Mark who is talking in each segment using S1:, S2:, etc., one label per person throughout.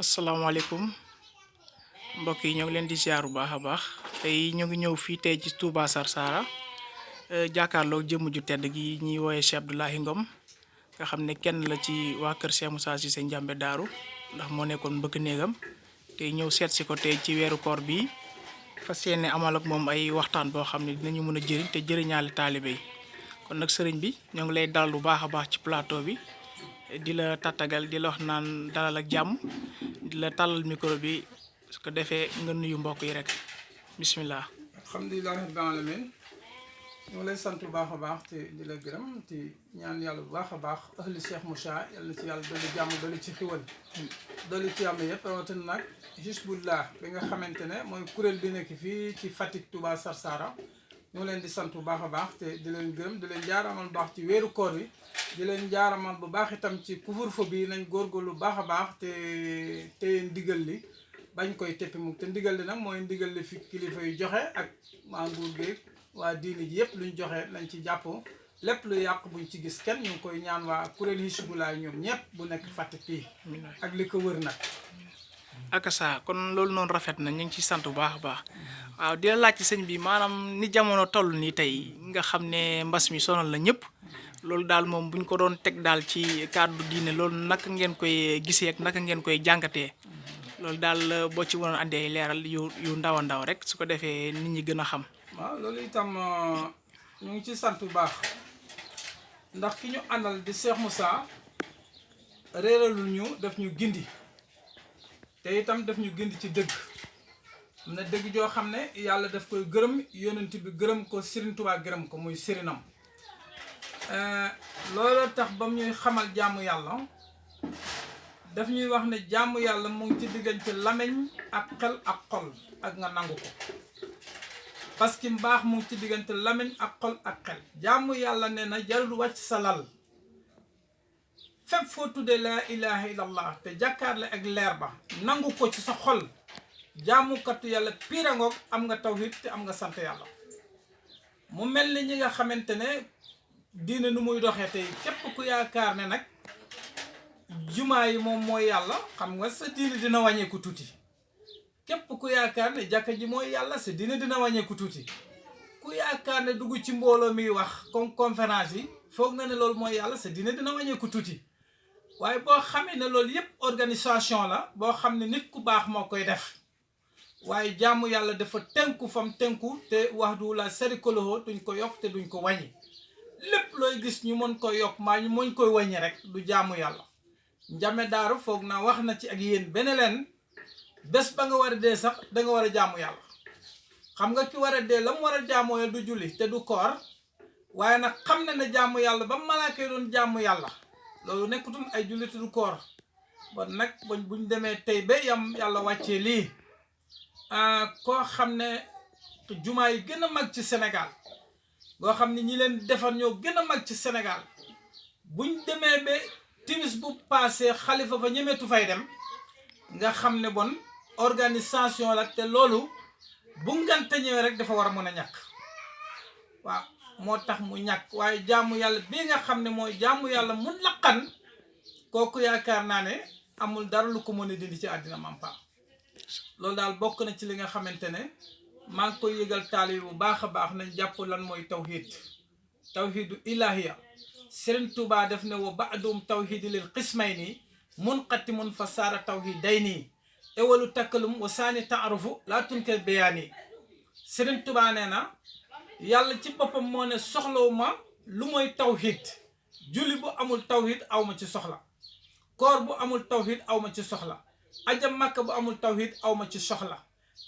S1: asalaamaaleykum mbokk yi ñoo ngi leen di ziar bu baax a baax tey ñu ngi ñëw fii tey ci Touba Sarsara jàkkaarloo jëmm ju tedd gi ñuy wooyee Cheikh Abdoulaye Ngom nga xam ne kenn la ci waa kër Cheikh Moussa Cissé Ndiamé Daaru ndax moo nekkoon mbëkk néegam tey ñëw seet si ko tey ci weeru koor bi fas yéene amal ak moom ay waxtaan boo xam ne dinañu mën a jëriñ te jëriñaale taalibe yi kon nag sëriñ bi ñoo ngi lay dalal bu baax a baax ci plateau bi di la tàttagal di la wax naan dalal ak jàmm di la tàllal micro bi su ko defee nga nuyu mbokk yi rek bismillah.
S2: alhamdulilah rabbil alamin ñu ngi lay sant bu baax a baax te di la gërëm te ñaan yàlla bu baax a baax ahli Cheikh Moussa yàlla na ci yàlla dolli jàmm dolli ci xiwal dolli ci yàmm yëpp rawatina nag Hizbullah bi nga xamante ne mooy kuréel bi nekk fii ci Fatick Touba Sarsara ñu ngi leen di sant bu baax a baax te di leen gërëm di leen jaaramal bu baax ci weeru koor wi di leen jaaramal bu baax itam ci couvre-feu bi nañ góorgóorlu bu baax a baax te téye ndigal li bañ koy teppi mu te ndigal li nag mooy ndigal li fi kilifa yu joxe ak maa nguur gi waa diini ji yëpp luñ joxe nañ ci jàpp lépp lu yàq buñ ci gis kenn ñu ngi koy ñaan waa kuréel Hizbullah ñoom ñëpp bu nekk Fatick fii ak li ko wër nag.
S1: akasa kon loolu noonu rafet na ñu ngi ciy sant bu baax a baax waaw di la laaj ci sëñ bi maanaam ni jamono toll nii tey nga xam ne mbas mi sonal la ñëpp loolu daal moom buñ ko doon teg daal ci kàddu diine loolu naka ngeen koy gisee ak naka ngeen koy jàngatee loolu daal boo ci woon andee leeral yu ndaw a ndaw rek su ko defee nit ñi gën a xam.
S2: waaw loolu itam ñu ngi ci sant bu baax ndax ki ñu àndal di Cheikh Moussa réeralul ñu daf ñu gindi te itam daf ñu gindi ci dëgg am na dëgg joo xam ne yàlla daf koy gërëm yonent bi gërëm ko Serigne Touba gërëm ko muy sëriñam loolu tax ba mu ñuy xamal jaamu yàlla daf ñuy wax ne jaamu yàlla mu ngi ci diggante lameñ ak xel ak xol ak nga nangu ko parce que mbaax mu ngi ci diggante lameñ ak xol ak xel jaamu yàlla nee na jarul wàcc sa lal fépp foo tuddee laa ilaha illallah te jàkkaarle ak leer ba nangu ko ci sa xol jaamukatu yàlla piirangoog am nga tawhid te am nga sant yàlla mu mel ni ñi nga xamante ne diine nu muy doxee tey képp ku yaakaar ne nag jumaa yi moom mooy yàlla xam nga sa diine dina wàññeeku tuuti képp ku yaakaar ne jàkka ji mooy yàlla sa diine dina wàññeeku tuuti ku yaakaar ne dugg ci mbooloo miy wax comme conférence yi foog nga ne loolu mooy yàlla sa diine dina wàññeeku tuuti waaye boo xamee ne loolu yépp organisation la boo xam ne nit ku baax moo koy def waaye jaamu yàlla dafa tënku fam tënku te wahdahu laa sharika lahu duñ ko yokk te duñ ko wàññi lépp looy gis ñu mën koy yokk maa ñu mën koy wàññi rek du jaamu yàlla Ndiamé Daaru foog naa wax na ci ak yéen benn leen bés ba nga war a dee sax da nga war a jaamu yàlla xam nga ki war a dee la mu war a jaamoo yàlla du julli te du koor waaye nag xam na ne jaamu yàlla ba malaaka yi doon jaamu yàlla loolu nekkutul ay julli te du koor bon nag buñ demee tey ba yàlla wàccee lii koo xam ne jumaa yi gën a mag ci Sénégal boo xam ne ñi leen defar ñoo gën a mag ci Sénégal buñ demee ba timis bu passé xalifa fa ñemeetu fay dem nga xam ne bon organisation la te loolu bu ngante ñëwee rek dafa war a mën a ñàkk waaw moo tax mu ñàkk waaye jaamu yàlla bii nga xam ne mooy jaamu yàlla mun laqan kooku yaakaar naa ne amul dara lu ko mën a dindi ci àddina mampa loolu daal bokk na ci li nga xamante ne maa ngi koy yëgal taali bu baax a baax nañ jàpp lan mooy tawhid tawhidu ilahiya Sëriñ Tuubaa def ne wa ba'dum tawhidi lil qismayni munqatimun fa saara tawhidayni ewalu takkalum wa saani taarufu laa tunkir bayaani Sëriñ Tuubaa nee na yàlla ci boppam moo ne soxlawuma lu mooy tawhid julli bu amul tawhid awma ci soxla koor bu amul tawhid awma ci soxla ajam makka bu amul tawhid awma ci soxla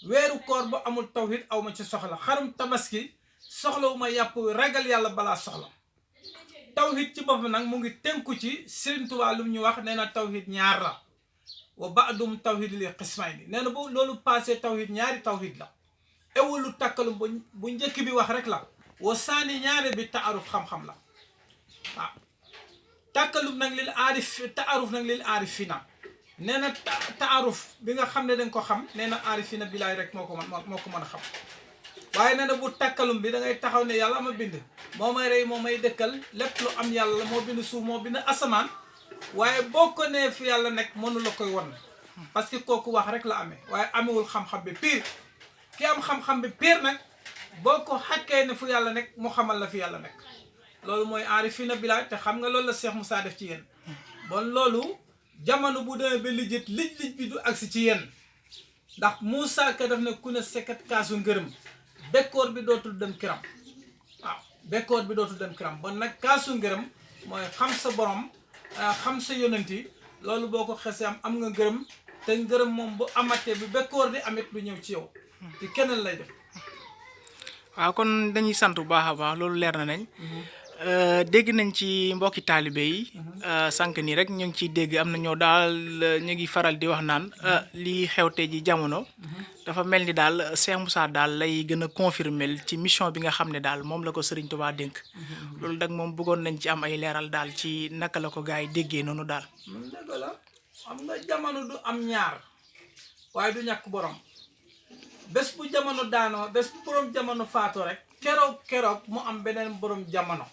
S2: weeru koor bu amul tawhid awma ci soxla xarum tabaski soxlawuma yàpp ragal yàlla balaa soxla tawhid ci boppam nag mu ngi tënku ci Sëriñ Tuubaa lu ñu wax nee na tawhid ñaar la wa ba'dum tawhid li qismayni nee na bu loolu passé tawhid ñaari tawhid la ewalu takkalum bu njëkk bi wax rek la wa saani ñaare bi taaruf xam-xam la waaw takkalum nag lil aarif taaruf nag lil aarifina nee na taaruf bi nga xam ne danga ko xam nee na aarifina bilaay rek moo ko mën a xam waaye nee na bu takkalum bi da ngay taxaw ne yàlla ma bind moo may rey moo may dëkkal lépp lu am yàlla moo bind suuf moo bind asamaan waaye boo ko nee fi yàlla nekk mënu la koy won parce que kooku wax rek la amee waaye amewul xam-xam bi pire ki am xam-xam bi pire nag boo ko xàkkee ne fu yàlla nekk mu xamal la fi yàlla nekk loolu mooy aarifina billaah te xam nga loolu la Cheikh Moussa def ci yéen bon loolu jamono bu demee ba lijjit lij bi du agsi ci yéen ndax Moussa Ka daf ne ku ne sekkat kaasu ngërëm bekkoor bi dootul dem kiram waaw bekkoor bi dootul dem kiram bon nag kaasu ngërëm mooy xam sa borom xam sa yonenti loolu boo ko xesee am nga ngërëm te ngërëm moom bu amatee bu bekkoor di amit du ñëw ci yow ci keneen lay def
S1: waaw kon dañuy sant bu baax a baax loolu leer na nañ dégg nañ ci mbokki taalibe yi sànq nii rek ñu ngi ciy dégg am na ñoo daal ñu ngi faral di wax naan lii xewte ji jamono dafa mel ni daal Cheikh Moussa daal lay gën a confirmer ci mission bi nga xam ne daal moom la ko Serigne Touba dénk loolu nag moom bëggoon nañ ci am ay leeral daal ci naka la ko gars yi déggee noonu daal.
S2: dëgg la xam nga jamono du am ñaar waaye du ñàkk borom bés bu jamono daanoo bés bu borom jamono faatoo rek keroog mu am beneen borom jamono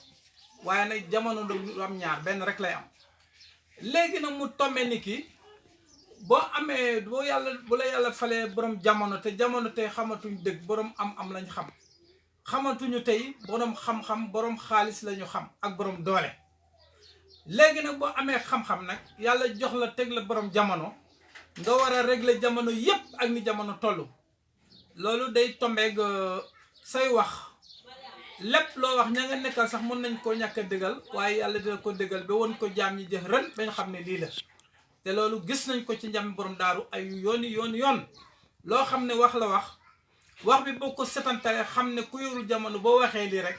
S2: waaye nag jamono du am ñaar benn rek lay am léegi nag mu tommee ni ki boo amee bu la yàlla falee borom jamono te jamono tey xamatuñ dëgg borom am lañ xam xamatuñu tey borom xam-xam borom xaalis lañu xam ak borom doole léegi nag boo amee xam-xam nag yàlla jox la teg la borom jamono nga war a régler jamono yépp ak ni jamono toll loolu day tombeeg say wax lépp loo wax ña nga nekkal sax mën nañ koo ñàkk a dëggal waaye yàlla dina ko dëggal ba woon ko jaam ñi jëf ren bañ xam ne lii la te loolu gis nañ ko ci njàmmi borom daaru ay yoon loo xam ne wax la wax bi boo ko setantalee xam ne ku yorul jamono boo waxee lii rek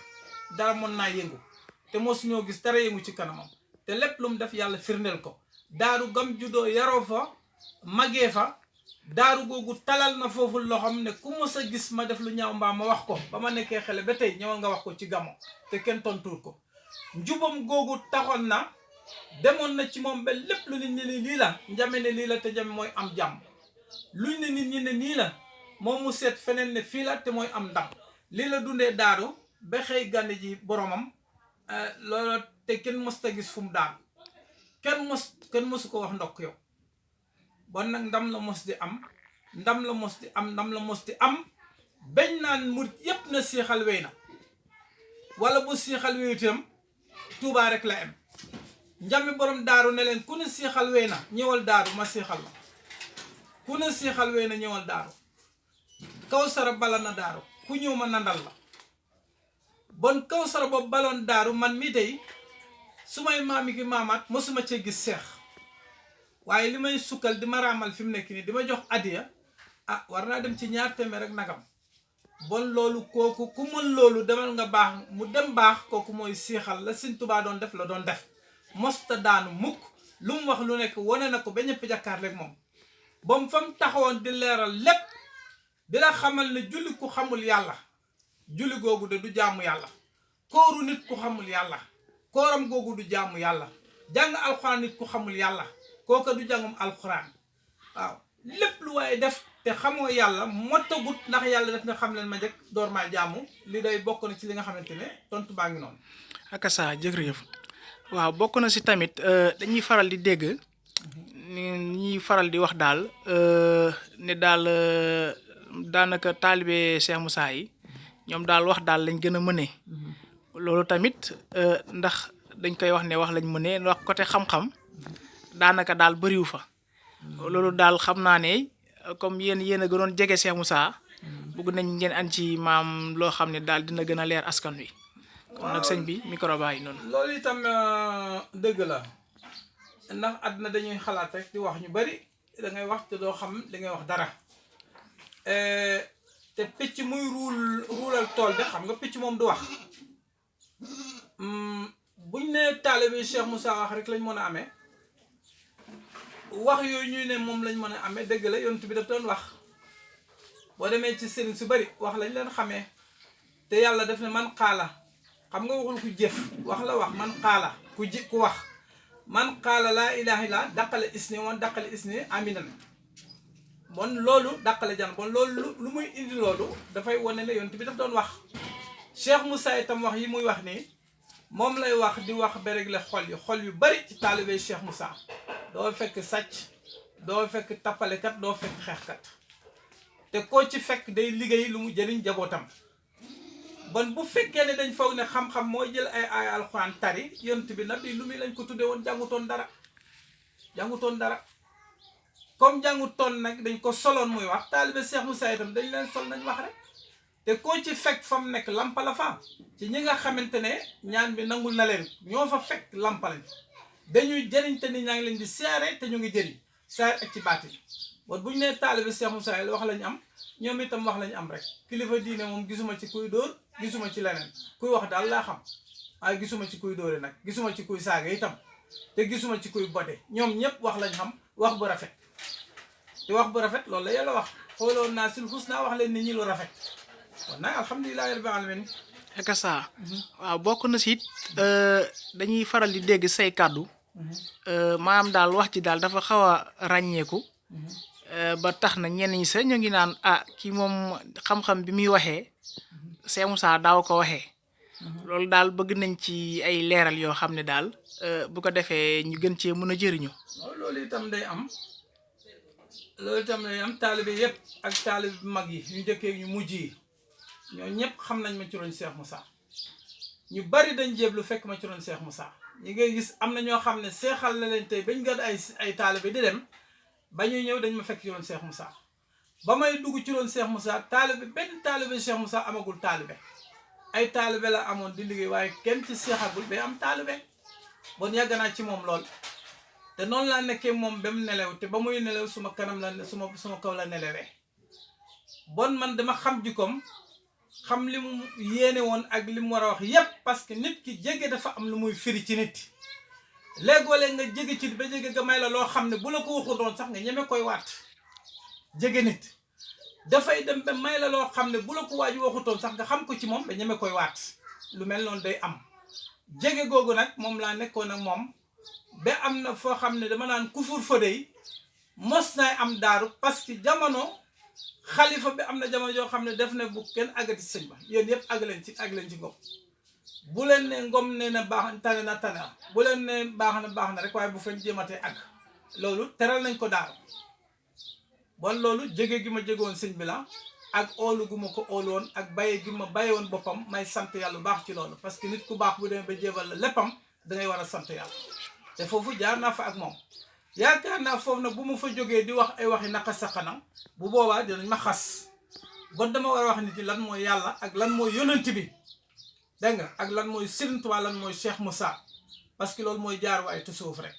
S2: dara mën naa yëngu te mosu ñoo gis dara yëngu ci kanamam te lépp lu mu def yàlla firndeel ko daaru gam juddoo yaroo fa magee fa daaru googu talal na foofu loxoom ne ku mos a gis ma def lu ñaaw mbaa ma wax ko ba ma nekkee xale ba tey ñëwal nga wax ko ci gamo te kenn tontuur ko njubam googu taxoon na demoon na ci moom ba lépp lu nit ñi ne lii la njame ne lii la te njame mooy am jàmm luñ ne nit ñi ne nii la moom mu seet feneen ne fii la te mooy am ndam lii la dundee daaru ba xëy gànne ji boromam loolu te kenn mos ta gis fu mu daan kenn mosu ko wax ndokk yow bon nag ndam la mos di am bañ naan murit yépp na siixal wey na wala bu siixal wey itam Tuubaa rek la am njami borom daaru ne leen ku ne siixal wey na ñëwal daaru ma siixal la ku ne siixal wey na ñëwal daaru Kawsara bala na daaru ku ñëw ma nandal la bon Kawsara boobu baloon daaru man mi tey su may maami ki maamaat mosuma cee gis seex waaye li may sukkal di ma raamal fi mu nekk nii di ma jox adiya war naa dem ci 2 téeméer rek nagam bon loolu kooku ku mën loolu demal nga baax mu dem baax kooku mooy siixal la Sëñ Tuubaa doon def la doon def mosta daanu mukk lu mu wax lu nekk wane na ko ba ñëpp jàkkaar rek moom ba mu fa mu taxawoon di leeral lépp di la xamal ne julli ku xamul yàlla julli googu de du jaamu yàlla kooru nit ku xamul yàlla kooram googu du jaamu yàlla jàng alxuraan nit ku xamul yàlla kooka du jàngum alxuraan waaw lépp lu waaye def te xamoo yàlla mottagut ndax yàlla def na xam leen ma njëkk door maa jaamu li day bokk na ci li nga xamante ne tontu baa ngi noonu
S1: ak saa jërëjëf waaw bokk na si tamit dañuy faral di dégg ñuy faral di wax daal ne daal daanaka taalibe Cheikh Moussa yi ñoom daal wax daal lañ gën a mëne loolu tamit ndax dañ koy wax ne wax lañ mëne wax côté xam-xam daanaka daal bëriwu fa loolu daal xam naa ne comme yéen a gënoon jege Cheikh Moussa bëgg nañ ngeen an ci maam loo xam ne daal dina gën a leer askan wi kon nag sëñ bi micro baa yi noonu
S2: loolu itam dëgg la ndax àdduna dañuy xalaat rek di wax ñu bari da ngay wax te doo xam li ngay wax dara te picc muy ruulal tool bi xam nga picc moom du wax buñ ne taalibe Cheikh Moussa wax rek lañ mën a amee wax yooyu ñuy ne moom lañ mën a amee dëgg la yonent bi daf doon wax boo demee ci sëriñ su bari wax lañ leen xamee te yàlla def ne man xaala xam nga waxul ku jëf wax la wax man xaala ku wax man xaala laa ilaaha illa daqale isni woon daqale isni aminan bon loolu dàqale jan bon loolu lu muy indi loolu dafay wane ne yonent bi daf doon wax Cheikh Moussa itam wax yi muy wax nii moom lay wax di wax ba réglé xol yu bari ci taalibe Cheikh Moussa doo fekk sàcc doo fekk tappalekat doo fekk xeexkat te koo ci fekk day liggéey lu mu jëriñ jabootam bon bu fekkee ne dañ foog ne xam-xam mooy jël ay alxuraan tari yonent bi nabi lu muy lañ ko tudde woon jàngutoon dara comme jàngutoon nag dañ ko soloon muy wax taalibe Cheikh Moussa itam dañ leen sol nañ wax rek te koo ci fekk fa mu nekk lampa la fa ci ñi nga xamante ne ñaan bi nangul na leen ñoo fa fekk lampa lañ dañuy jëriñ te nit ñaa ngi leen di siyaare te ñu ngi jëriñ saar ak ci baatin bon bu ñu nee taalibe Cheikh Moussa wax lañu am ñoom itam wax lañu am rek kilifa diine moom gisuma ci kuy dóor gisuma ci leneen kuy wax daal laa xam waaye gisuma ci kuy dóore nag gisuma ci kuy saaga itam te gisuma ci kuy bode ñoom ñëpp wax lañ xam wax bu rafet te wax bu rafet loolu la yàlla wax xooloon naa sil xus naa wax leen nit ñi lu rafet kon nag alhamdulilahi rabbil alamin
S1: eka saa waaw bokk na si it dañuy faral di dégg say kàddu maanaam daal wax ci daal dafa xaw a ràññeeku ba tax na ñenn ñi sax ñu ngi naan kii moom xam-xam bi muy waxee Cheikh Moussa daaw ko waxee loolu daal bëgg nañ ci ay leeral yoo xam ne daal bu ko defee ñu gën cee mën a jëriñu.
S2: loolu itam day am taalibe yëpp ak taalibe mag yi ñu njëkkee ñu mujj yi ñoo ñëpp xam nañ ma ci roon Cheikh Moussa ñu bari dañ jéblu fekk ma ci roon Cheikh Moussa ñi ngay gis am na ñoo xam ne seexal na leen tey bañ gën ay taalibe di dem ba ñuy ñëw dañ ma fekk ci roon Cheikh Moussa ba may dugg ci roon Cheikh Moussa taalibe benn taalibe Cheikh Moussa amagul taalibe ay taalibe la amoon di liggéey waaye kenn ci seexagul bay am taalibe bon yàgg naa ci moom lool te noonu laa nekkee moom ba mu nelew te ba muy nelew suma kanam la suma kaw la nelewee bon man dama xam jikkoom xam li mu yéene woon ak li mu war a wax yépp parce que nit ki jege dafa am lu muy firi ci nit léegoo-léeg nga jege ci ba jege nga may la loo xam ne bu la ko waxu doon sax nga ñeme koy waat jege nit dafay dem ba may la loo xam ne bu la ko waaju waxutoon sax nga xam ko ci moom ba ñeme koy waat lu mel noonu day am jege googu nag moom laa nekkoon ak moom ba am na foo xam ne dama naan kufur fëdey mos naay am daaru parce que jamono xalifa bi am na jamono yoo xam ne def na bu kenn àggati sëñ ba yéen yëpp àgg leen ci ngom bu leen ne ngom ne na baax tane na bu leen ne baax na rek waaye bu fen jéematee àgg loolu teral nañ ko daaru bon loolu jege gi ma jegoon sëñ bi la ak oolu gu ma ko oolu woon ak bàyyi gi ma bàyyi woon boppam may sant yàlla bu baax ci loolu parce que nit ku baax bu demee ba jébal la léppam dangay war a sant yàlla te foofu jaar naa fa ak moom yaakaar naa foofu nag bu ma fa jógee di wax ay waxi naka saxana bu boobaa dinañ ma xas bon dama war a wax nit yi lan mooy yàlla ak lan mooy yonent bi dégg nga ak lan mooy Serigne Touba lan mooy Cheikh Moussa parce que loolu mooy jaar waaye tasawuf rek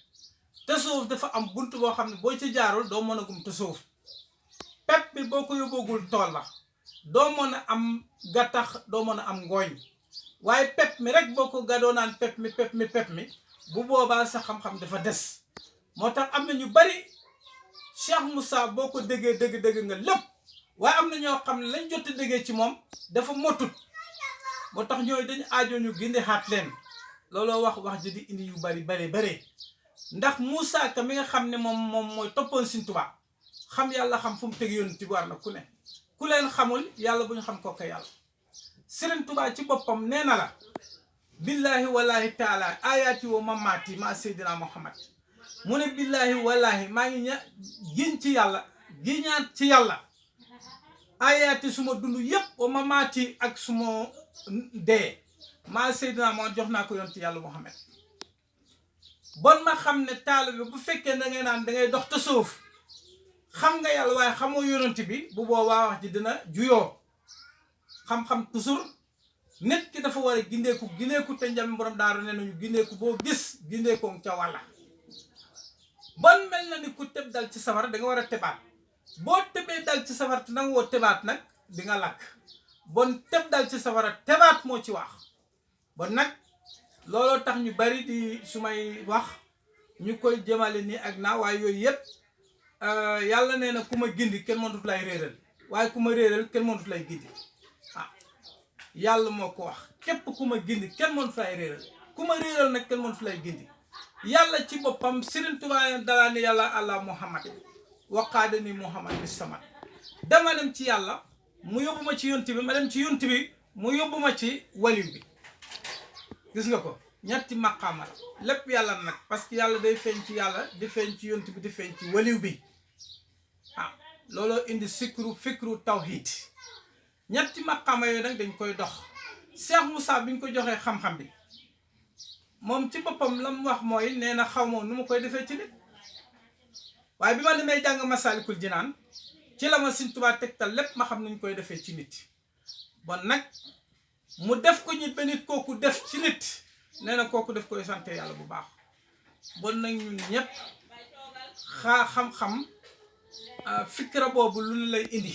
S2: tasawuf dafa am bunt boo xam ne boo ci jaarul doo mën a gum tasawuf pepp bi boo ko yóbboogul tool la doo mën a am gattax doo mën a am ngooñ waaye pepp mi rek boo ko gadoo naan pepp mi bu boobaa sa xam-xam dafa des moo tax am na ñu bari Cheikh Moussa boo ko déggee dëgg nga lépp waaye am na ñoo xam ne lañ jot a déggee ci moom dafa motut moo tax ñooy dañu aajo ñu gindi xaat leen looloo wax ji di indi yu bari ndax Moussa ka mi nga xam ne moom mooy toppoon Sëñ Tuubaa xam yàlla xam fu mu teg yoon ti war na ku ne ku leen xamul yàlla bu ñu xam kooka yàlla Sëriñ Tuubaa ci boppam nee na la billahi wallahi taala ayaati wa mamaati ma seydina Muhammad mu ne billahi wallahi maa ngi giñ ci yàlla giñaat ci yàlla ayaati suma dund yépp wa mamaati ak suma dee maa seydina Muhammad jox naa ko yonti yàlla Muhammad bon ma xam ne taalibe bu fekkee da ngay naan da ngay dox te suuf xam nga yàlla waaye xamoo yonent bi bu boobaa wax ji dina juyoo xam-xam toujours nit ki dafa war a gindeeku te njam borom daaru ne nañu gindeeku boo gis gindeekoom ca wàlla bon mel na ni ku tëb dal ci safara da nga war a tebaat boo tëbee dal ci safara te nanga woo tebaat nag di nga lakk bon tëb dal ci safara tebaat moo ci wax bon nag looloo tax ñu bari di su may wax ñu koy jëmale nii ak naa waaye yooyu yëpp yàlla nee na ku ma gindi kenn mënut lay réeral waaye ku ma réeral kenn mënut lay gindi yàlla moo ko wax képp ku ma gindi kenn mënut lay réeral ku ma réeral nag kenn mënut lay gindi yàlla ci boppam Sëriñ Tuubaa dalaa ni yàlla allah muhammad waqaada ni muhammad bi samad dama dem ci yàlla mu yóbbu ma ci yonent bi ma dem ci yonent bi mu yóbbu ma ci waliw bi gis nga ko ñetti maqaama la lépp yàlla nag parce que yàlla day feeñ ci yàlla di feeñ ci yonent bi di feeñ ci waliw bi looloo indi fikru tawhid ñetti maqaama yooyu nag dañ koy dox Cheikh Moussa bi ñu ko joxee xam-xam bi moom ci boppam la mu wax mooy nee na xaw ma nu ma koy defee ci nit waaye bi ma demee jàng Masaalikul Jinaan ci la ma Sëñ Tuubaa tegtal lépp ma xam nuñ koy defee ci nit bon nag mu def ko ñit ba nit kooku def ci nit nee na kooku def koy sant yàlla bu baax bon nag ñun ñëpp xam-xam fikra boobu lu ñu lay indi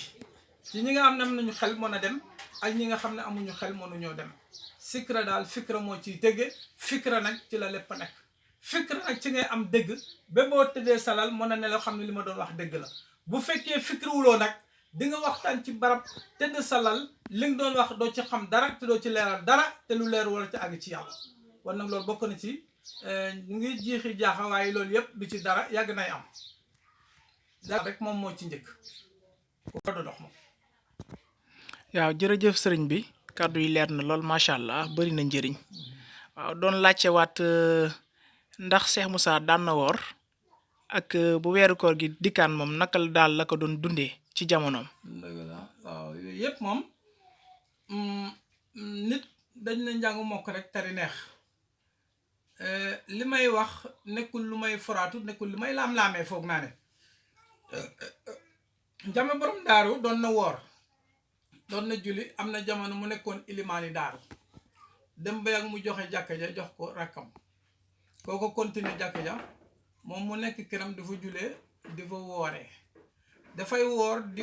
S2: ci ñi nga xam ne am nañu xel mën a dem ak ñi nga xam ne amuñu xel mënuñoo dem fikra daal fikra moo ciy tëgge fikra nag ci la lépp nekk fikra nag ci ngay am dëgg ba boo tëddee salal mën a ne la xam ne li ma doon wax dëgg la bu fekkee fikra wuloo nag di nga waxtaan ci barab tëdd salal li nga doon wax doo ci xam dara te doo ci leeral dara te lu leer wala ci àgg ci yàlla kon nag loolu bokk na ci ñu ngi jiixi jaaxa waaye loolu yëpp du ci dara yàgg nay am dara rek moom moo ci njëkk ko do dox moom
S1: waaw jërëjëf sëriñ bi kàddu yi leer na lool macha allah bari na njëriñ waaw doon laajte waat ndax Cheikh Moussa daan na woor ak bu weeru koor gi dikkaan moom naka la daal la ko doon dundee ci jamonoom.
S2: dëgg la waaw yooyu yëpp moom nit dañ na njàng mokk rek tari neex li may wax nekkul lu may foraatu nekkul lu may laam-laamee foog naa ne jame borom daaru doon na woor doon na julli am na jamono mu nekkoon ilimaani daaru dem ba yàgg mu joxe jàkka ja jox ko rakkam kooko continuer jàkka ja moom mu nekk këram dafa julee dafa wooree dafay woor di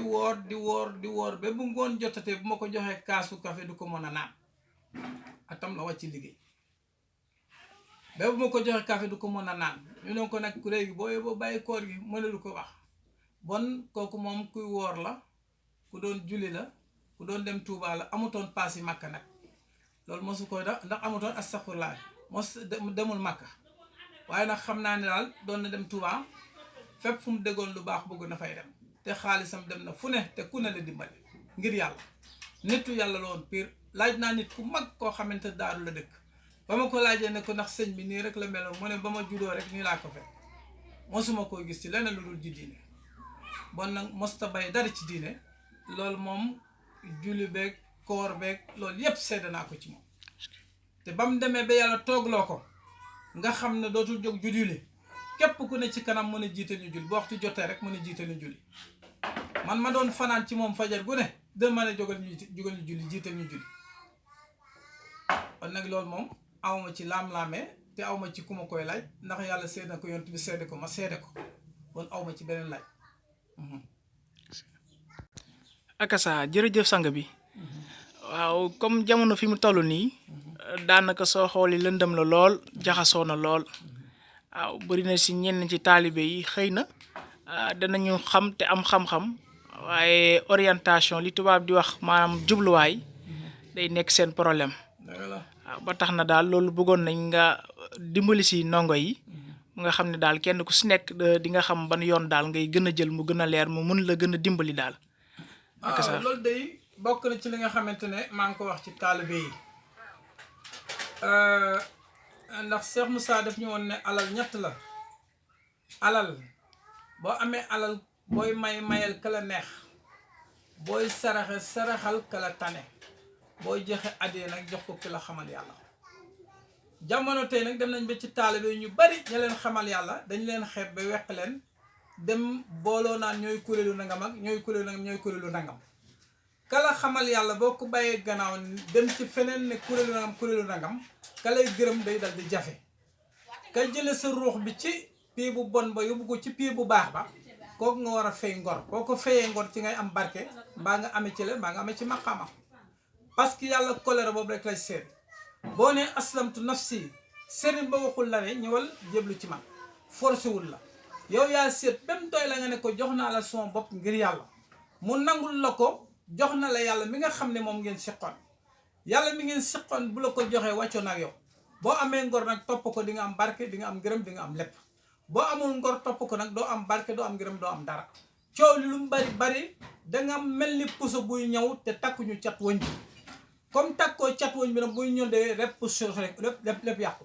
S2: woor ba bu ngoon jotatee bu ma ko joxee kaasu café du ko mën a naan atam la wàcc liggéey ba bu ma ko joxee café du ko mën a naan ñu ne ko nag kuréel gi boo bàyyi koor gi mënulu ko wax bon kooku moom kuy woor la ku doon julli la ku doon dem Touba la amutoon paas yi Makka nag loolu mosu koy da ndax amutoon astaxfirullah mos demul Makka waaye nag xam naa ne daal doon na dem Touba fépp fu mu déggoon lu baax bëgg na fay dem te xaalisam dem na fu ne te ku ne la dimbali ngir yàlla nitu yàlla la woon pire laaj naa nit ku mag koo xamante daaru la dëkk ba ma ko laajee ne ko ndax sëñ bi nii rek la meloon mu ne ba ma juddoo rek nii laa ko fekk mosuma koy gis ci leneen lu dul ji diine bon nag mosta bay dara ci diine loolu moom julli beeg koor beeg loolu yépp sedd naa ko ci moom te ba mu demee ba yàlla toogloo ko nga xam ne dootul jóg julli képp ku ne ci kanam mën a jiite ñu julli bu waxtu jotee rek mën a jiite ñu julli man ma doon fanaan ci moom fajar gu ne de mën a jógal ñu julli jiite ñu julli kon nag loolu moom awma ci laam-laamee te awma ci ku ma koy laaj ndax yàlla seede na ko yonent bi seede ko ma seede ko kon awma ci beneen laaj
S1: akasa jërëjëf sang bi waaw comme jamono fi mu toll nii daanaka soo xooli lëndëm la lool jaxasoo na lool waaw bëri na si ñenn ci taalibe yi xëy na danañu xam te am xam-xam waaye orientation li tubaab di wax maanaam jubluwaay day nekk seen problème waaw ba tax na daal loolu bëggoon nañ nga dimbali si ndongo yi mu nga xam ne daal kenn ku si nekk di nga xam ban yoon daal ngay gën a jël mu gën a leer mu mën la gën a dimbali daal.
S2: waaw loolu day bokk na ci li nga xamante ne maa ngi ko wax ci taalibe yi ndax Cheikh Moussa daf ñu woon ne alal ñett la alal boo amee alal booy mayal ka la neex booy saraxal ka la tane booy joxe addee nag jox ko ki la xamal yàlla jamono tey nag dem nañ ba ci taalibe ñu bari ña leen xamal yàlla dañ leen xeeb ba weq leen dem booloo naan ñooy kuréelu nangam ak ñooy kuréelu nangam kala xamal yàlla boo ko bàyyee gannaaw dem ci feneen ne kuréelu nangam ka lay gërëm day dal di jafe ka jële sa ruux bi ci pii bu bon ba yóbbu ko ci pii bu baax ba kooku nga war a fay ngor boo ko fayee ngor ci ngay am barke mbaa nga amee ci la mbaa nga amee ci maqaama parce que yàlla colère boobu rek lay seet boo ne aslamtu nafsi sëriñ ba waxul la ne ñëwal jéblu ci man forcé wul la yow yaa seet même doy la nga ne ko jox naa la son bopp ngir yàlla mu nangul la ko jox na la yàlla mi nga xam ne moom ngeen siqoon yàlla mi ngeen siqoon bu la ko joxee wàccoon ak yow boo amee ngor nag topp ko di nga am barke di nga am ngërëm di nga am lépp boo amul ngor topp ko nag doo am barke doo am ngërëm doo am dara coow li lu mu bari danga mel ni puso buy ñëw te takkuñu cat wëñ bi comme takkoo cat wëñ bi nag buy ñëw de rep rek lépp yàqu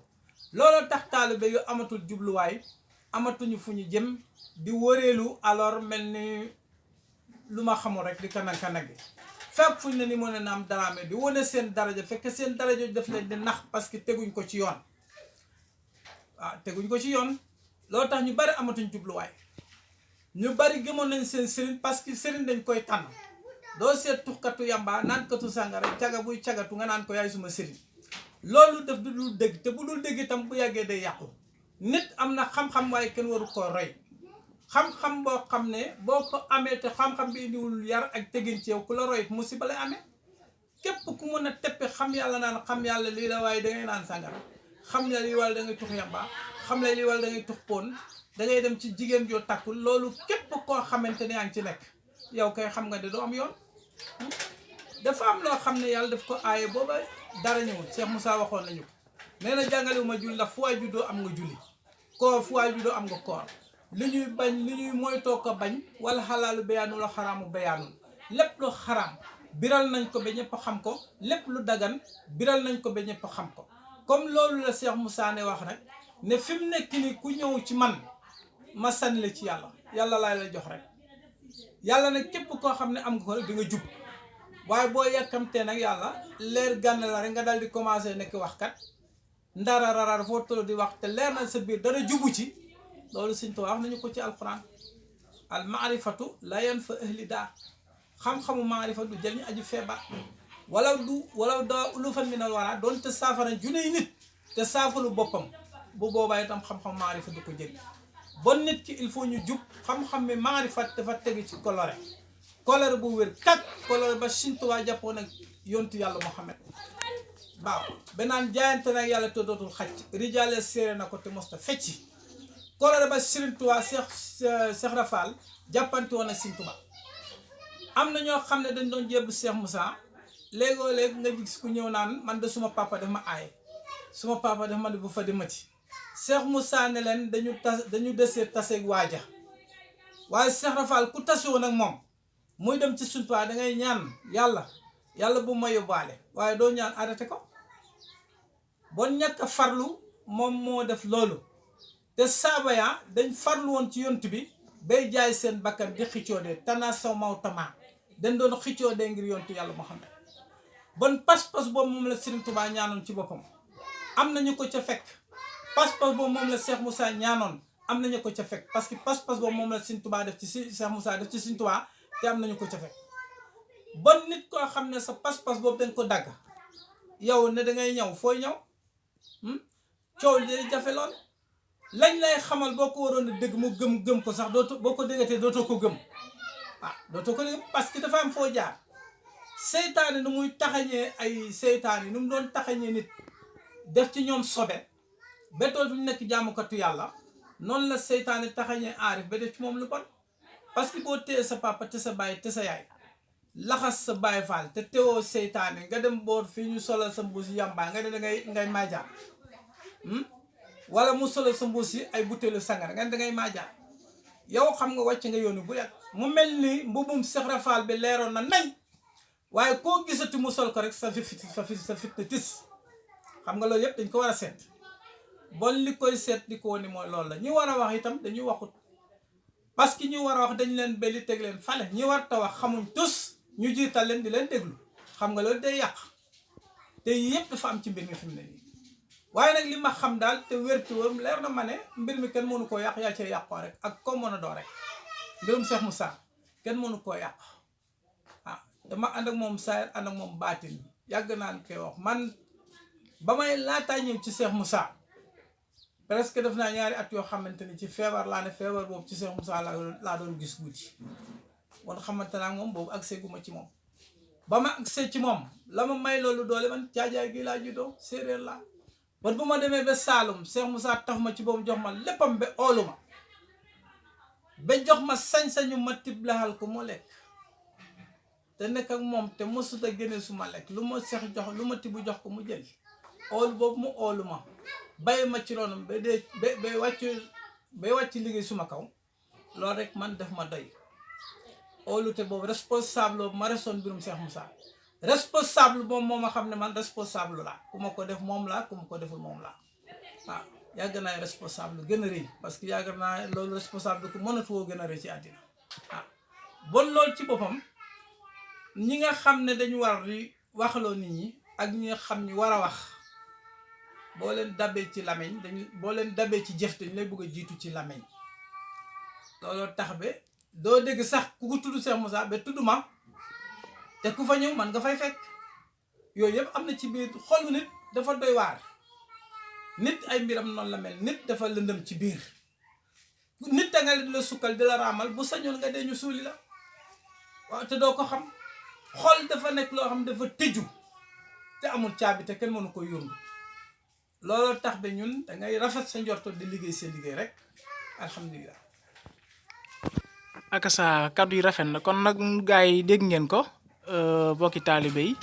S2: looloo tax taalibe yu amatul jubluwaay amatuñu fu ñu jëm di wëreelu alors mel ni lu ma xamul rek di kanag-kanagi fépp fuñ ne ni mën na am daraame di wane seen daraja fekk seen daraja def leen di nax parce que teguñ ko ci yoon waaw teguñ ko ci yoon loolu tax ñu bari amatuñ jubluwaay ñu bari gëmoon nañ seen sëriñ parce que sëriñ dañ koy tànn doo seet tuxkatu yamba naan katu sàngara caga buy cagatu nga naan ko yaay suma sëriñ loolu def du dul dëgg te bu dul dëgg itam bu yàggee day yàqu nit am na xam-xam waaye kenn waru koo roy xam-xam boo xam ne boo ko amee te xam-xam bi indiwul yar ak tegin ci yow ku la roy musiba lay amee képp ku mën a teppe xam yàlla naan xam yàlla lii la waaye dangay naan sàngara xam ne lii wala da ngay tux yamba xam ne lii wala da ngay tux poon da ngay dem ci jigéen joo takkul loolu képp koo xamante ne yaa ngi ci nekk yow kay xam nga de doo am yoon dafa am loo xam ne yàlla daf ko aaye booba dara ñëwul Cheikh Moussa waxoon nañu ko nee na jàngalewu ma julli ndax fu waay juddoo am nga julli koor fu waay juddoo am nga koor li ñuy bañ li ñuy moytoo ko bañ wala xalaalu bayaanu la xaraamu bayaanu lépp lu xaraam biral nañ ko ba ñëpp xam ko lépp lu dagan biral nañ ko ba ñëpp xam ko comme loolu la Cheikh Moussa ne wax rek ne fi mu nekk ni ku ñëw ci man ma sànni la ci yàlla yàlla laay la jox rek yàlla nag képp koo xam ne am nga ko rek di nga jub waaye boo yàkkamtee nag yàlla leer gànn la rek nga dal di commencé nekk waxkat ndara rarar foo tollu di wax te leer na sa biir dara jubu ci loolu Sëñ Tuubaa wax nañu ko ci alquran al maarifatu la yan fa ahli daa xam-xamu maarifa du jël ñu aju feebar wala da lu fan mi na wara doon te saafara juney nit te saafalu boppam bu boobaa itam xam-xam maarifa du ko jël bon nit ki il faut ñu jub xam-xam mi maarifa dafa tegu ci kolore bu wér kak kolore ba Sëñ Tuubaa jàppoon ak yontu yàlla Muhammad waaw benaan jaayante nag yàlla te dootul xaj rijaale séeré na ko te mosta fecci kolore ba Sëñ Tuubaa Cheikh Rafal jàppante woon ak Sëñ Tuubaa am na ñoo xam ne dañ doon jébbu Cheikh Moussa léegoo léeg nga gis ku ñëw naan man de suma papa daf ma aaye suma papa daf ma ne bu fa di mati Cheikh Moussa ne leen dañu desee taseeg waaja waaye Cheikh Rafal ku tase woon ak moom muy dem ci Sëñ Tuubaa da ngay ñaan yàlla bu ma yóbbaale waaye doo ñaan arrêté ko bon ñàkk a farlu moom moo def loolu te saaba ya dañ farlu woon ci yont bi bay jaay seen bakkan di xëccoo de tana saw maw tamaa dañ doon xëccoo de ngir yontu yàlla Muhammad bon pas-pas boobu moom la Sëriñ Tuubaa ñaanoon ci boppam am nañu ko ca fekk pas-pas boobu moom la Cheikh Moussa ñaanoon am nañu ko ca fekk parce que pas-pas boobu moom la Sëriñ Tuubaa def ci Cheikh Moussa def ci Sëriñ Tuubaa te am nañu ko ca fekk bon nit koo xam ne sa pas-pas boobu dañ ko dagg yow ne da ngay ñëw fooy ñëw coow li day jafe lool lañ lay xamal boo ko waroon a dégg mu gëm ko sax dootu boo ko déggatee dootoo ko gëm dootoo ko gëm parce que dafa am foo jaar seytaane nu muy taxañee ay seytaane nu mu doon taxañee nit def ci ñoom sobe bétool bi ñu nekk jaamukatu yàlla noonu la seytaane taxañee aarif ba def ci moom lu bon parce que boo téye sa papa te sa baay te sa yaay laxas sa baay faal te teewoo seytaane nga dem boor fii ñu solal sa mbuus yàmbaa nga ne ngay maajaar wala mu solal sa mbuus yi ay butéelu sangara nga ne dangay maajaar yow xam nga wàcc nga yoonu bu yàgg mu mel ni mbubum Cheikh Rafal bi leeroon na nañ waaye koo gisati mu sol ko rek sa fit na tis xam nga loolu yëpp dañ ko war a seet bon li koy seet di ko woni mooy loolu la ñi war a wax itam dañuy waxut parce que ñu war a wax dañ leen belli teg leen fale ñi war ta wax xamuñ tus ñu jiital leen di leen déglu xam nga loolu day yàq te yëpp dafa am ci mbir mi fi mu ne nii waaye nag li ma xam daal te wérti wër leer na ma ne mbir mi kenn mënu koo yàq yaa cee yàqoo rek ak comme mën a doo rek mbirum Cheikh Moussa kenn mënu koo yàq dama ànd ak moom saayir ànd ak moom baatin yàgg naan koy wax man ba may laataa ñëw ci Cheikh Moussa presque def naa ñaari at yoo xamante ni ci feebar laa ne feebar boobu ci Cheikh Moussa laa doon gis guddi bon xamante naa moom boobu accès gu ma ci moom ba ma accès ci moom la ma may loolu doole man caajaay gi laa juddoo séeréer laa bon bu ma demee ba Saalum Cheikh Moussa taf ma ci boobu jox ma léppam ba oolu ma ba jox ma sañ-sañu ma tiblaxal ko mu lekk te nekk ak moom te mosut a génne su ma lekk lu ma seex jox lu ma tibb jox ko mu jël oolu boobu mu oolu ma bàyyi ma ci ronam ba dee ba wàcc liggéey suma kaw loolu rek man def ma doy oolu te boobu responsable boobu ma resoon mbirum Cheikh Moussa responsable moom moo ma xam ne man responsable laa ku ma ko def moom laa ku ma ko deful moom laa waaw yàgg naa responsable gën a rëy parce que yàgg naa loolu responsable ku mënatu woo gën a rëy ci àddina waaw bon loolu ci boppam ñi nga xam ne dañu war di waxaloo nit ñi ak ñi nga xam ni war a wax boo leen dabee ci làmmiñ boo leen dabee ci jëf dañ lay bëgg a jiitu ci làmmiñ looloo tax ba doo dégg sax ku ko tudd Cheikh Moussa ba tudd ma te ku fa ñëw man nga fay fekk yooyu yëpp am na ci biir xolu nit dafa doy waar nit ay mbiram noonu la mel nit dafa lëndëm ci biir nit da nga la sukkal di la raamal bu sañoon nga dee ñu suuli la waaw te doo ko xam xol dafa nekk loo xam dafa tëju te amul caabi te kenn mënu ko yóndu looloo tax ba ñun da ngay rafet sa njorto di liggéey seen liggéey rek alhamdulilah.
S1: ak sa kàddu yi rafet na kon nag gars yi dégg ngeen ko bokki taalibe yi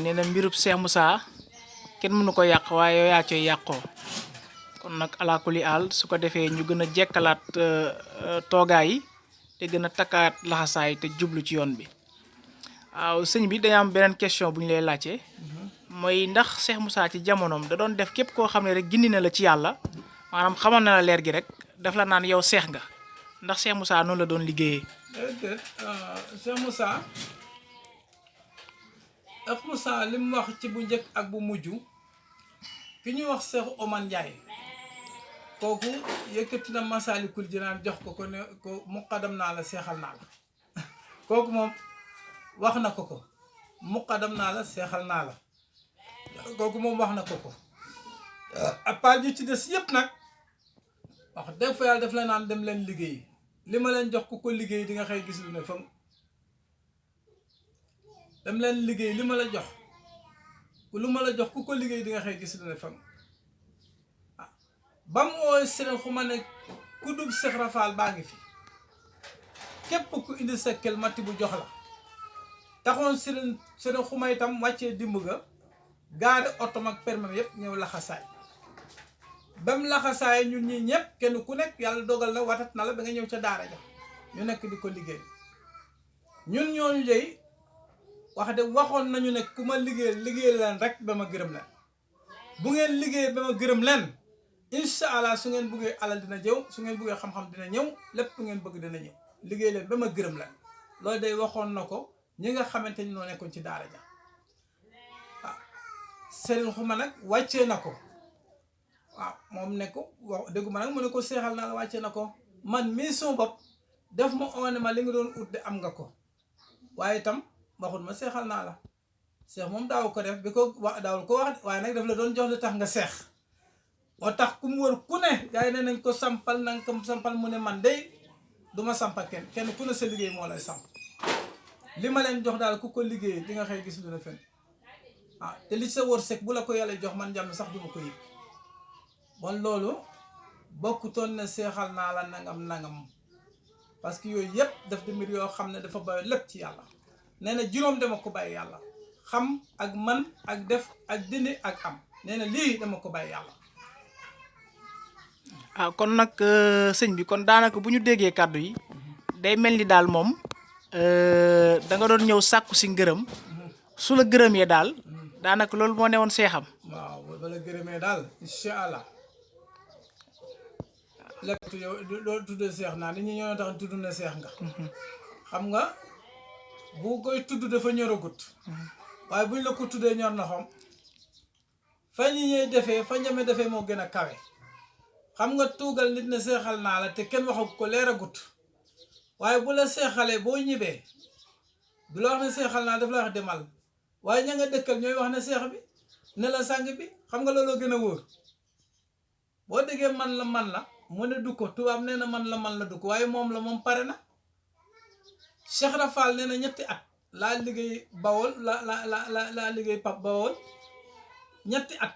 S1: nee na mbirub Cheikh Moussa kenn mënu ko yàq waaye yow yaa coy yàqoo kon nag alaakuli àll su ko defee ñu gën a jekkalaat toogaay yi te gën a takkaat laxasaay te jublu ci yoon bi. waaw sëñ bi dañu am beneen question bu ñu lay laajte mooy ndax Cheikh Moussa ci jamonoom da doon def képp koo xam ne rek gindi na la ci yàlla maanaam xamal na la leer gi rek daf la naan yow seex nga ndax Cheikh Moussa noonu la doon liggéeyee.
S2: Cheikh Moussa li mu wax ci bu njëkk ak bu mujj ki ñuy wax Cheikh Oman Ndiaye kooku yëkkati na Masaalikul Jinaan jox ko ne ko muqaddam naa la seexal naa la kooku moom wax na ko muqaddam naa la seexal naa la kooku moom wax na ko à part ñu ci des yëpp nag wax dëgg fa yàlla daf la naan dem leen liggéey li ma leen jox ku ko liggéey di nga xëy gis lu ne fa dem leen liggéey li ma la jox ku ko liggéey di nga xëy gis lu ne fa ba mu wooy Sëriñ Xuma ne ku dub Seex Rafaal baa ngi fi képp ku indi sa kel matti bu jox la taxoon Sëriñ Xuma itam wàccee dimb ga gaare otom ak permem yëpp ñëw laxasaay ba mu laxasaay ñun ñi ñëpp kenn ku nekk yàlla dogal na watat na la ba nga ñëw ca daara ja ñu nekk di ko liggéey ñun ñooñu jëy wax de waxoon nañu ne ku ma liggéey leen rek ba ma gërëm leen bu ngeen liggéey ba ma gërëm leen incha allah su ngeen bëggee alal dina jëw su ngeen bëggee xam-xam dina ñëw lépp ngeen bëgg dina ñëw liggéey leen ba ma gërëm leen loolu day waxoon na ko ñi nga xamante ni noo nekkoon ci daara ja waaw Sëriñ Xuma nag wàccee na ko waaw moom ne ko wax dëggu ma nag mu ne ko seexal naa la wàccee na ko man mii suma bopp def ma oone ma li nga doon ut de am nga ko waaye itam waxut ma seexal naa la seex moom daaw ko def bi ko daawul ko wax waaye nag daf la doon jox lu tax nga seex moo tax ku mu wër ku ne gars yi ne nañ ko sampal nanga ko sampal mu ne man day du ma sampal kenn ku ne sa liggéey moo lay samp li ma leen jox daal ku ko liggéey di nga xëy gis lu ne fen ah te li sa wërsëg bu la ko yàlla jox man jàmm sax du ma ko yëg bon loolu bokkutoon ne seexal naa la nangam parce que yooyu yëpp daf di mbir yoo xam ne dafa bàyyi lépp ci yàlla nee na juróom dama ko bàyyi yàlla xam ak man ak def ak dindi ak am nee na lii dama ko bàyyi yàlla.
S1: kon nag sëñ bi kon daanaka bu ñu déggee kàddu yi day mel ni daal moom da nga doon ñëw sàkku si ngërëm su la gërëmee daal daanaka loolu moo newoon seexam.
S2: waaw ba la gërëmee daal incha allah lépp yow loolu tuddee seex naa nit ñi ñoo tax tudd na seex nga. xam nga bu koy tudd dafa ñoragut waaye buñ la ko tuddee ñor na xom fa ñi ñuy defee fa ñame defee moo gën a kawe. xam nga tuugal nit ne seexal naa la te kenn waxu ko leeragut waaye bu la seexalee boo ñibbee du la wax ne seexal naa daf la wax demal waaye ña nga dëkkal ñooy wax ne seex bi ne la sàng bi xam nga looloo gën a wóor boo déggee man la mu ne du ko tubaab nee na man la du ko waaye moom la moom pare na. Cheikh Rafal nee na ñetti at laa liggéey Bawol laa liggéey Pap Bawol ñetti at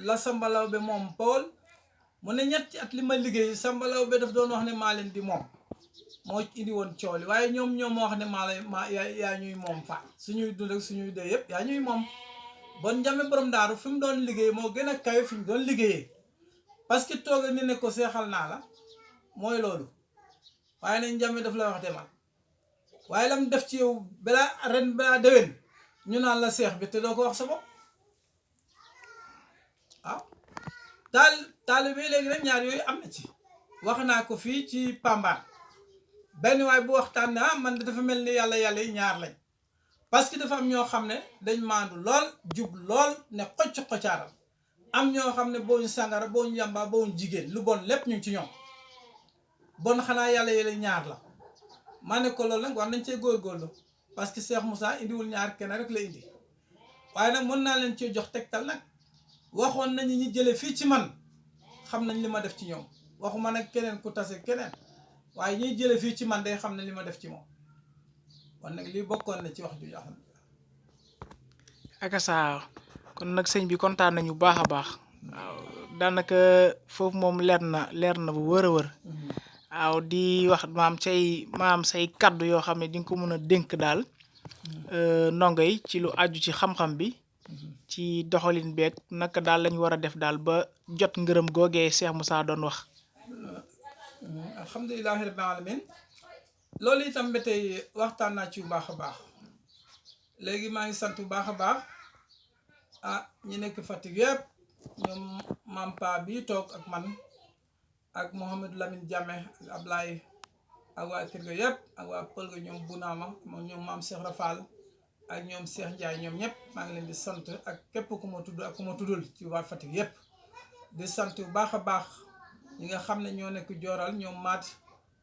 S2: la Samba Lawbe moom Bawol mu ne ñetti at li ma liggéey Samba Lawbe daf doon wax ne maa leen di moom moo indi woon cooli waaye ñoom moo wax ne yaa ñuy moom fa suñuy dund ak suñuy dee yëpp yaa ñuy moom bon Njame borom daaru fi mu doon liggéey moo gën a kawe fi mu doon liggéeyee parce que tooga ni ne ko seexal naa la mooy loolu waaye ne Njame daf la wax demal waaye lam def ci yow balaa déwén ñu naan la seex bi te doo ko wax sa bopp waaw taalibe léegi nag ñaar yooyu am na ci wax naa ko fii ci Pambaan benn waay bu waxtaan ne man dafa mel ni yàlla yi ñaar lañ parce que dafa am ñoo xam ne dañ maandu lool jub lool ne xocc xoccaaral am ñoo xam ne boo ñu sàngara boo ñu yàmbaa boo ñu jigéen lu bon lépp ñu ngi ci ñoom bon xanaa yàlla yi ñaar la ma ne ko loolu nag war nañ cee góorgóorlu parce que Cheikh Moussa indiwul ñaar kenn rek la indi waaye nag mën naa leen ci jox tegtal nag waxoon nañu ñi jële fii ci man xam nañ li ma def ci ñoom waxuma nag keneen ku tase keneen waaye ñiy jële fii ci man day xam ne li ma def ci moom kon nag lii bokkoon na ci wax ju alhamdulilah.
S1: akasa kon nag sëñ bi kontaan nañu bu baax a baax waaw daanaka foofu moom leer na bu wër a wër waaw di wax maam say kaddu yoo xam ne di nga ko mën a dénk daal ndongo yi ci lu aju ci xam-xam bi ci doxalin beeg naka daal lañ war a def daal ba jot ngërëm googee Cheikh Moussa doon wax.
S2: alhamdulilahi rabbil alamin loolu itam ba tey waxtaan naa ci bu baax a baax léegi maa ngi sant bu baax a baax ñi nekk Fatick yëpp ñoom maam Pa bii toog ak man ak Mouhamadou Lamine Diame ak Ablaye ak waa kër ga yëpp ak waa pël ga ñoom Bunaama ñoom maam Cheikh Rafal ak ñoom Cheikh Ndiaye ñoom ñëpp maa ngi leen di sant ak képp ku ma tudd ak ku ma tuddul ci waa Fatick yëpp di sant bu baax a baax ñi nga xam ne ñoo nekk Jooral ñoom Maat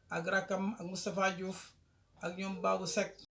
S2: ak Rakam ak Moustapha Diouf ak ñoom Babou Seck